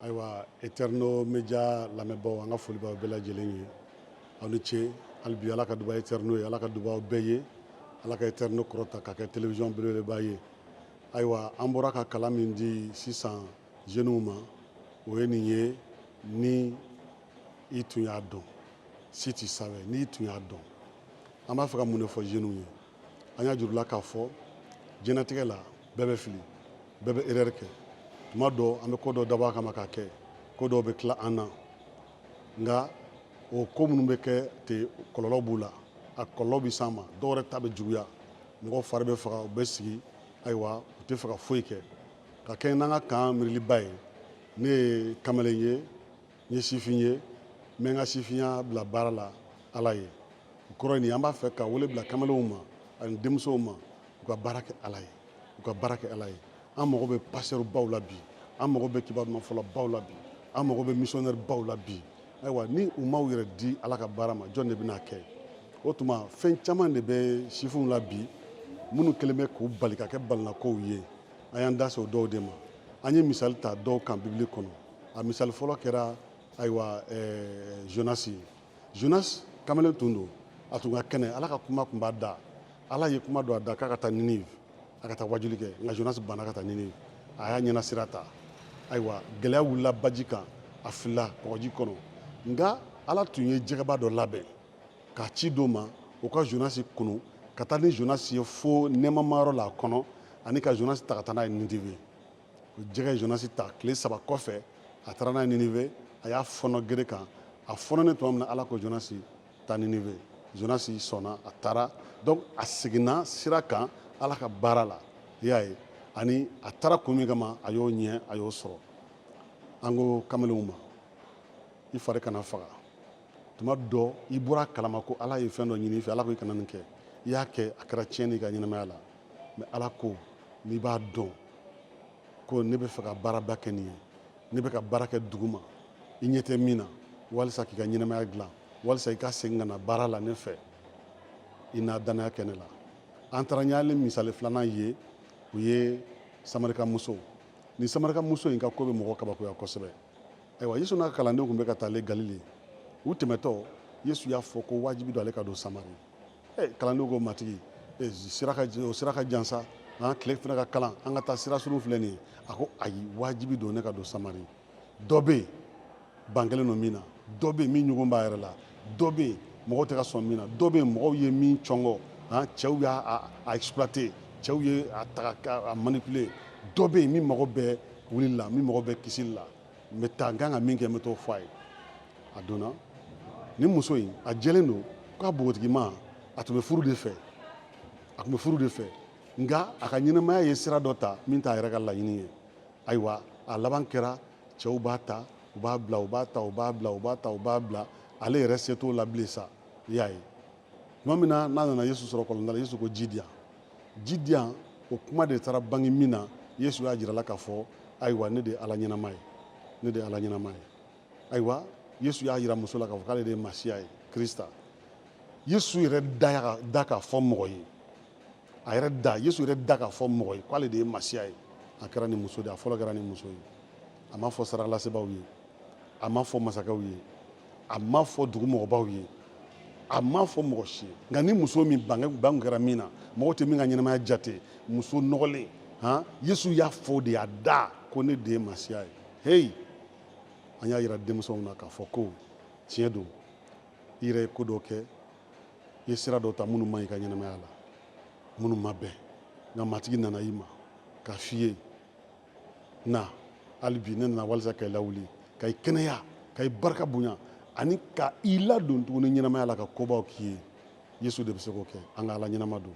Ayiwa, Eterno Media lamɛnbaaw, an ka foli b'aw bɛɛ lajɛlen ye. Aw ni ce. Hali bi, Ala ka duba Eterno ye, Ala ka duba aw bɛɛ ye, Ala ka Eterno kɔrɔta ka kɛ télévision belebeleba ye. Ayiwa, an bɔra ka kalan min di sisan jeunes ma, o ye nin ye: ni i tun y'a dɔn, si tu savais, n'i tun y'a dɔn. An b'a fɛ ka mun de fɔ jeunes ye? An y'a jurula k'a fɔ diɲɛnatigɛ la, bɛɛ bɛ fili, bɛɛ bɛ erreur kɛ. Tuma dɔ, an bɛ ko dɔ dabɔ a kama k'a kɛ, ko dɔw bɛ tila an na. Nka o ko minnu bɛ kɛ ten, kɔlɔlɔ b'u la, a kɔlɔlɔ bɛ s'an ma. Dɔw yɛrɛ ta bɛ juguya, mɔgɔw fari bɛ faga, u bɛ sigi, ayiwa, u tɛ fɛ ka foyi kɛ. Ka kɛ n'an ka kan miiriliba ye, ne ye kamalen ye, n ye sifin ye, n bɛ n ka sifinya bila baara la Ala ye. O kɔrɔ ye nin: an b'a fɛ ka wele bila kamalenw ma ani denmusow ma, u ka baara kɛ Ala ye, u ka baara kɛ Ala ye. An mago bɛ pasteur baw la bi, an mago bɛ kibaruɲumanfɔla baw la bi, an mago bɛ missionnaire baw la bi. Ayiwa, ni u m'aw yɛrɛ di Ala ka baara ma, jɔn de bɛna kɛ? O tuma, fɛn caman de bɛ sifinw la bi minnu kɛlen bɛ k'u bali ka kɛ balinakow ye. An y'an da se o dɔw de ma. An ye misali ta dɔw kan Bibili kɔnɔ. A misali fɔlɔ kɛra, ayiwa, Jonas ye. Jonas kamalen tun don, a tun ka kɛnɛ, Ala ka kuma tun b'a da. Ala ye kuma don a da k'a ka taa Ninive, a ka taa wajuli kɛ. Nka Jonas banna ka taa Ninive, a y'a ɲɛna sira ta. Ayiwa, gɛlɛya wulila baji kan, a filila kɔgɔji kɔnɔ. Nka Ala tun ye jɛgɛba dɔ labɛn k'a ci d'o ma, o ka Jonas kunu ka taa ni Jonas ye fo nɛɛmamayɔrɔ la a kɔnɔ, ani ka Jonas ta ka taa n'a ye Ninive. O jɛgɛ ye Jonas ta. Tile 3 kɔfɛ, a taara n'a ye Ninive, a y'a fɔnɔ gere kan. A fɔnɔnen tuma min na, Ala ko: "Jonas, taa Ninive." Jonas sɔnna, a taara. Donc a seginna sira kan Ala ka baara la. I y'a ye, ani a taara kun min kama, a y'o ɲɛ, a y'o sɔrɔ. An ko kamalenw ma, i fari kana faga. Tuma dɔ, i bɔra a kalama ko Ala ye fɛn dɔ ɲini i fɛ, Ala ko i kana nin kɛ, i y'a kɛ, a kɛra tiɲɛni i ka ɲɛnamaya la. Mais Ala ko, n'i b'a dɔn ko ne bɛ fɛ ka baaraba kɛ nin ye, ne bɛ ka baara kɛ dugu ma, i ɲɛ tɛ min na, walisa k'i ka ɲɛnamaya dilan, walisa i ka segin ka na baara la ne fɛ, i n'a danaya kɛ ne la. An taara ɲalen, misali filanan ye, o ye Samarika muso. Ni Samarika muso in ka ko bɛ mɔgɔ kabakoya kosɛbɛ. Ayiwa, Yesu n'a ka kalandenw tun bɛ ka taa ale Galile. U tɛmɛtɔ, Yesu y'a fɔ ko wajibi don ale ka don Samari. Kalandenw ko: "Matigi, sira ka o sira ka jan sa, an tile fana ka kalan, an ka taa sira surun filɛ nin ye." A ko: "Ayi, wajibi don ne ka don Samari. Dɔ bɛ yen, ban kelen don min na, dɔ bɛ yen min ɲɔgɔn b'a yɛrɛ la, dɔ bɛ yen mɔgɔw tɛ ka sɔn min na, dɔ bɛ yen mɔgɔw ye min cɔngɔ, han, cɛw y'a a exploité, cɛw ye a ta ka a manipuler. Dɔ bɛ yen min mago bɛ wuli la, min mago bɛ kisili la. N bɛ taa, n kan ka min kɛ, n bɛ t'o fɔ a ye." A donna ni muso in, a jɛlen don k'a npogotigima, a tun bɛ furu de fɛ, a tun bɛ furu de fɛ. Nka a ka ɲɛnamaya ye sira dɔ ta min t'a yɛrɛ ka laɲini ye. Ayiwa, a laban kɛra cɛw b'a ta, u b'a bila, u b'a ta, u b'a bila, u b'a ta, u b'a bila. Ale yɛrɛ se t'o la bilen sa. I y'a ye, tuma min na n'a nana Yesu sɔrɔ kɔlɔnda la, Yesu ko: "Ji di yan, ji di yan." O kuma de taara bange min na, Yesu y'a jira la k'a fɔ: "Ayiwa, ne de ye Ala ɲɛnama ye, ne de ye Ala ɲɛnama ye." Ayiwa, Yesu y'a jira muso la k'a fɔ k'ale de ye Masiya ye, Krista. Yesu yɛrɛ da da k'a fɔ mɔgɔ ye, a yɛrɛ da, Yesu yɛrɛ da k'a fɔ mɔgɔ ye k'ale de ye Masiya ye. A kɛra ni muso de ye, a fɔlɔ kɛra ni muso ye. A m'a fɔ sarakalasebaaw ye, a m'a fɔ masakɛw ye, a m'a fɔ dugu mɔgɔbaw ye, a m'a fɔ mɔgɔ si ye. Nka ni muso min ban kɛra min na, mɔgɔw tɛ min ka ɲɛnamaya jate, muso nɔgɔlen, han, Yesu y'a fɔ de, a da ko: "Ne de ye Masiya ye." Heyi, an y'a yira denmisɛnw na k'a fɔ ko tiɲɛ don, i yɛrɛ ye ko dɔ kɛ, i ye sira dɔ ta minnu ma ɲi i ka ɲɛnamaya la, minnu ma bɛn. Nka Matigi nana i ma k'a f'i ye: "Na hali bi, ne nana walisa ka i lawuli, ka i kɛnɛya, ka i barika bonya, ani ka i ladon tuguni ɲɛnamaya la, ka kobaw k'i ye." Yesu de bɛ se k'o kɛ. An ka Ala ɲɛnama don.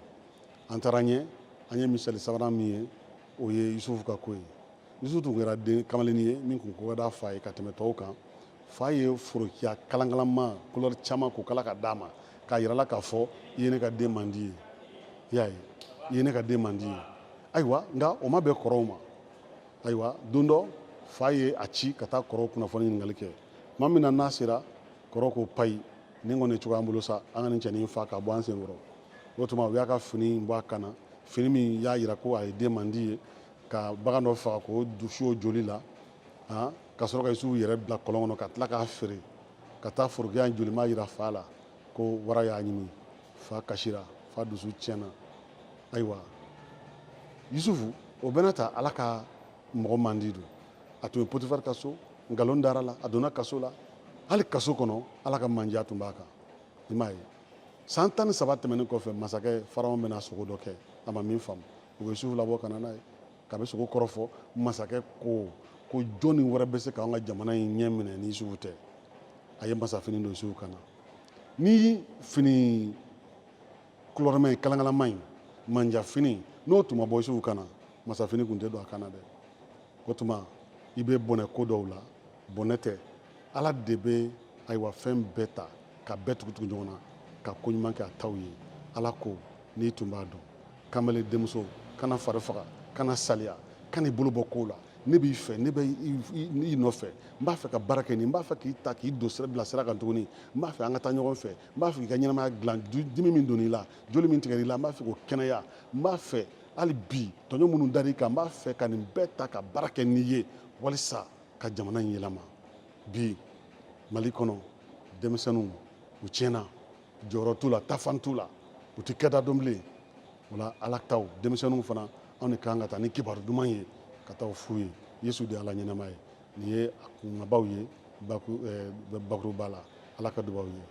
An taara ɲɛ, an ye misali sabanan min ye, o ye Yusufu ka ko ye. Yusufu tun kɛra den kamalennin ye min tun ko ka d'a fa ye ka tɛmɛ tɔw kan. Fa ye forokiya kalankalama couleur caman k'o kala ka d'a ma, k'a yira la k'a fɔ: "I ye ne ka den man di ye." I y'a ye, i ye ne ka den man di ye. Ayiwa, nka o ma bɛn kɔrɔw ma. Ayiwa, don dɔ, fa ye a ci ka taa kɔrɔw kunnafoni ɲininkali kɛ. Tuma min na n'a sera, kɔrɔ ko: "Payi, nin kɔni cogoya an bolo sa, an ka nin cɛnin fa ka bɔ an senkɔrɔ." O tuma, u y'a ka fini bɔ a kan na, fini min y'a yira ko a ye den man di ye, ka bagan dɔ faga k'o dusu o joli la. Han. Ka sɔrɔ ka Yusufu yɛrɛ bila kɔlɔn kɔnɔ, ka tila k'a feere ka taa forokiya in jolima yira fa la ko wara y'a ɲimi. Fa kasira, fa dusu tiɲɛna. Ayiwa, Yusufu, o bɛna ta Ala ka mɔgɔ mandi don. A tun ye Potifar ka so, nkalon dara la, a donna kaso la. Hali kaso kɔnɔ, Ala ka mandiya tun b'a kan. I m'a ye, san 13 tɛmɛnen kɔfɛ, masakɛ Faraon bɛna sogo dɔ kɛ, a ma min faamu. U bɛ Yusufu labɔ ka na n'a ye, ka bɛ sogo kɔrɔ fɔ. Masakɛ ko ko jɔnni wɛrɛ bɛ se k'an ka jamana in ɲɛ minɛ ni Yusufu tɛ? A ye masafini don Yusufu kan na, ni fini kulɔrɔma ye, kalankalama in, manjafini. N'o tun ma bɔ Yusufu kan na, masafini tun tɛ don a kan na dɛ. O tuma i bɛ bɔnɛ ko dɔw la, bɔnɛ tɛ, Ala de bɛ ayiwa fɛn bɛɛ ta ka bɛɛ tugutugu ɲɔgɔn na ka ko ɲuman kɛ a taw ye. Ala ko n'i tun b'a dɔn, kamalen denmuso, kana fari faga, kana saliya, kana i bolo bɔ kow la. Ne b'i fɛ, ne bɛ i nɔfɛ, n b'a fɛ ka baara kɛ nin, n b'a fɛ k'i ta k'i don sira, bila sira kan tuguni. N b'a fɛ an ka taa ɲɔgɔn fɛ, n b'a fɛ k'i ka ɲɛnamaya dilan. Dimi min donn'i la, joli min tigɛr'i la, n b'a fɛ k'o kɛnɛya. N b'a fɛ hali bi, tɔɲɔ minnu dar'i kan, n b'a fɛ ka nin bɛɛ ta ka baara kɛ n'i ye walisa ka jamana in yɛlɛma. Bi Mali kɔnɔ, denmisɛnninw u tiɲɛna, jɔyɔrɔ t'u la, tafan t'u la, u tɛ kɛta dɔn bilen. O la, Ala taw denmisɛnninw fana, anw de kan ka taa ni kibaru duman ye ka taa f'u ye. Yesu de ye Ala ɲɛnama ye. Nin ye a kunbabaw ye bakuruba la. Ala ka dubaw ye.